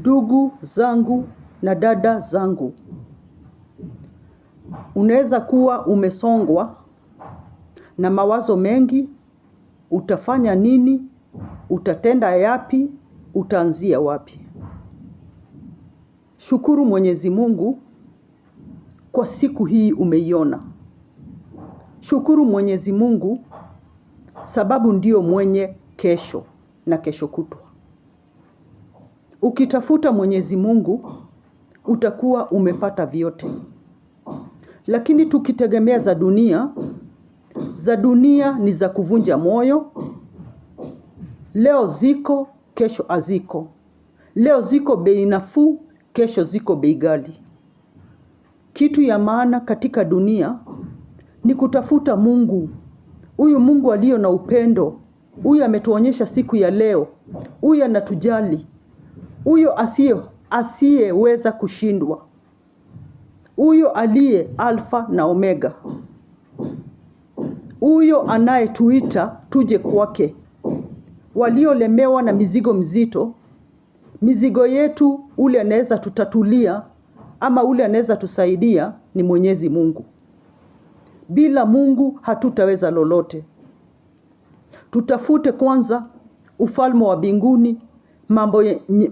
Ndugu zangu na dada zangu, unaweza kuwa umesongwa na mawazo mengi. Utafanya nini? Utatenda yapi? Utaanzia wapi? Shukuru Mwenyezi Mungu kwa siku hii umeiona. Shukuru Mwenyezi Mungu sababu ndio mwenye kesho na kesho kutwa. Ukitafuta Mwenyezi Mungu utakuwa umepata vyote. Lakini tukitegemea za dunia, za dunia ni za kuvunja moyo. Leo ziko, kesho haziko. Leo ziko bei nafuu, kesho ziko bei ghali. Kitu ya maana katika dunia ni kutafuta Mungu. Huyu Mungu aliyo na upendo, huyu ametuonyesha siku ya leo, huyu anatujali, huyo asiyeweza kushindwa, huyo aliye Alfa na Omega, huyo anayetuita tuje kwake. Waliolemewa na mizigo mzito, mizigo yetu ule anaweza tutatulia ama ule anaweza tusaidia ni Mwenyezi Mungu. Bila Mungu hatutaweza lolote. Tutafute kwanza ufalme wa mbinguni,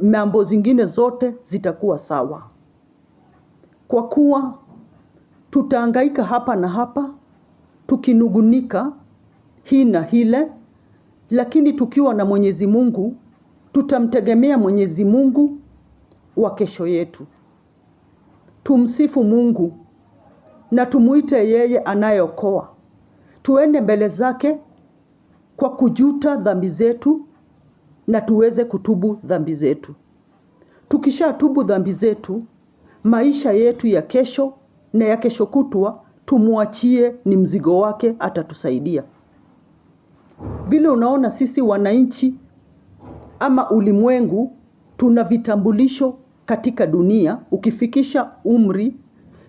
mambo zingine zote zitakuwa sawa. Kwa kuwa tutahangaika hapa na hapa, tukinugunika hii na hile, lakini tukiwa na Mwenyezi Mungu, tutamtegemea Mwenyezi Mungu wa kesho yetu. Tumsifu Mungu na tumuite yeye anayeokoa. Tuende mbele zake kwa kujuta dhambi zetu na tuweze kutubu dhambi zetu. Tukishatubu dhambi zetu, maisha yetu ya kesho na ya kesho kutwa tumuachie, ni mzigo wake, atatusaidia. Vile unaona sisi wananchi ama ulimwengu tuna vitambulisho katika dunia. Ukifikisha umri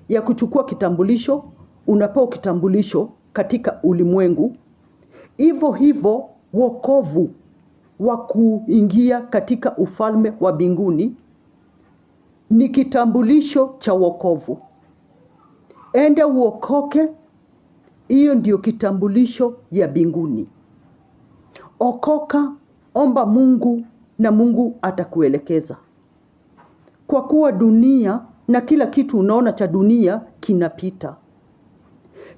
ya kuchukua kitambulisho, unapewa kitambulisho katika ulimwengu. Hivyo hivyo wokovu wa kuingia katika ufalme wa mbinguni ni kitambulisho cha wokovu. Enda uokoke, hiyo ndiyo kitambulisho ya mbinguni. Okoka, omba Mungu na Mungu atakuelekeza. Kwa kuwa dunia na kila kitu unaona cha dunia kinapita.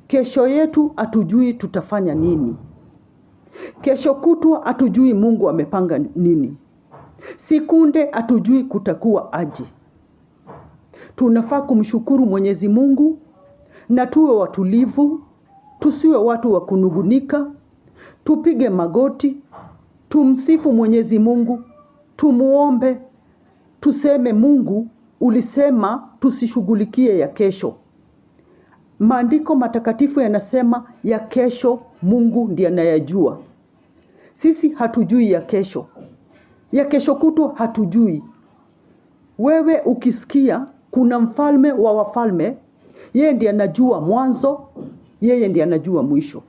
Kesho yetu hatujui tutafanya nini. Kesho kutwa hatujui Mungu amepanga nini. Sikunde hatujui kutakuwa aje. Tunafaa kumshukuru Mwenyezi Mungu na tuwe watulivu, tusiwe watu wa kunugunika, tupige magoti, tumsifu Mwenyezi Mungu, tumuombe, tuseme Mungu ulisema tusishughulikie ya kesho. Maandiko matakatifu yanasema ya kesho Mungu ndiye anayajua. Sisi hatujui ya kesho. Ya kesho kutwa hatujui. Wewe ukisikia kuna mfalme wa wafalme, yeye ndiye anajua mwanzo, yeye ndiye anajua mwisho.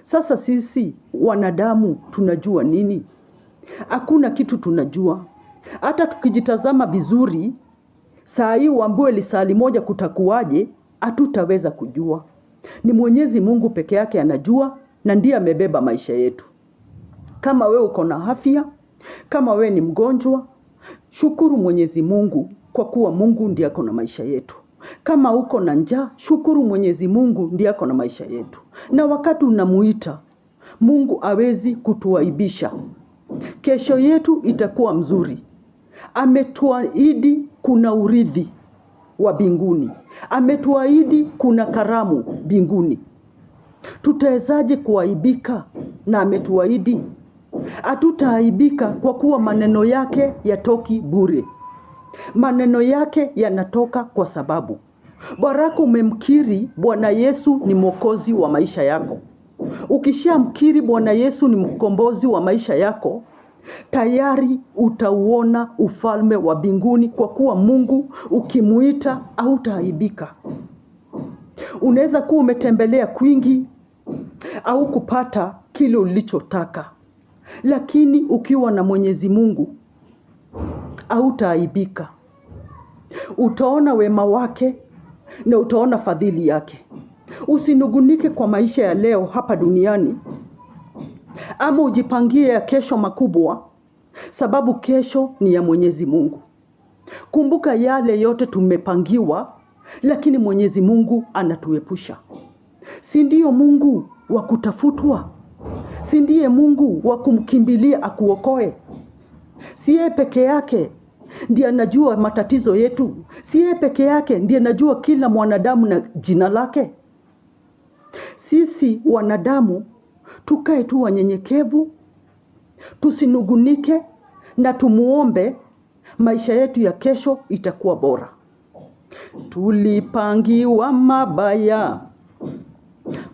Sasa sisi wanadamu tunajua nini? Hakuna kitu tunajua. Hata tukijitazama vizuri, saa hii uambiwe lisali moja kutakuwaje, hatutaweza kujua. Ni Mwenyezi Mungu peke yake anajua na ndiye amebeba maisha yetu. Kama wewe uko na afya, kama wewe ni mgonjwa, shukuru Mwenyezi Mungu kwa kuwa Mungu ndiye ako na maisha yetu. Kama uko na njaa, shukuru Mwenyezi Mungu ndiye ako na maisha yetu. Na wakati unamuita, Mungu hawezi kutuaibisha. Kesho yetu itakuwa mzuri. Ametuahidi kuna urithi wa mbinguni. Ametuahidi kuna karamu mbinguni. Tutawezaje kuaibika na ametuahidi? Hatutaaibika kwa kuwa maneno yake yatoki bure. Maneno yake yanatoka kwa sababu. Baraka umemkiri Bwana Yesu ni mwokozi wa maisha yako. Ukishamkiri Bwana Yesu ni mkombozi wa maisha yako, tayari utauona ufalme wa mbinguni kwa kuwa Mungu ukimuita hautaaibika. Unaweza kuwa umetembelea kwingi au kupata kile ulichotaka, lakini ukiwa na Mwenyezi Mungu Hautaaibika. Utaona wema wake na utaona fadhili yake. Usinugunike kwa maisha ya leo hapa duniani, ama ujipangie ya kesho makubwa, sababu kesho ni ya Mwenyezi Mungu. Kumbuka yale yote tumepangiwa, lakini Mwenyezi Mungu anatuepusha. Si ndiyo Mungu wa kutafutwa? Si ndiye Mungu wa kumkimbilia akuokoe? Si yeye peke yake ndiye anajua matatizo yetu? Si yeye peke yake ndiye anajua kila mwanadamu na jina lake? Sisi wanadamu tukae tu wanyenyekevu, tusinugunike na tumuombe, maisha yetu ya kesho itakuwa bora. Tulipangiwa mabaya,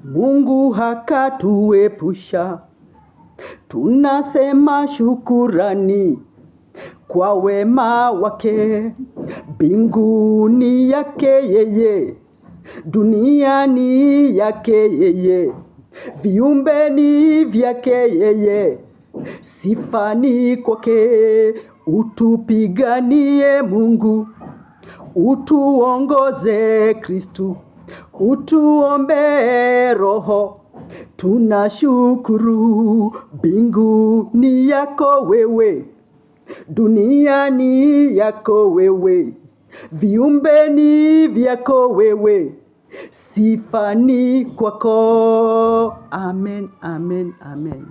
Mungu hakatuepusha. Tunasema shukurani kwa wema wake. Mbinguni yake yeye, duniani yake yeye, viumbeni vyake yeye, sifani kwake. Utupiganie Mungu, utuongoze Kristu, utuombee Roho. Tunashukuru, mbinguni yako wewe, duniani yako wewe, viumbeni vyako wewe, sifani kwako. Amen, amen, amen.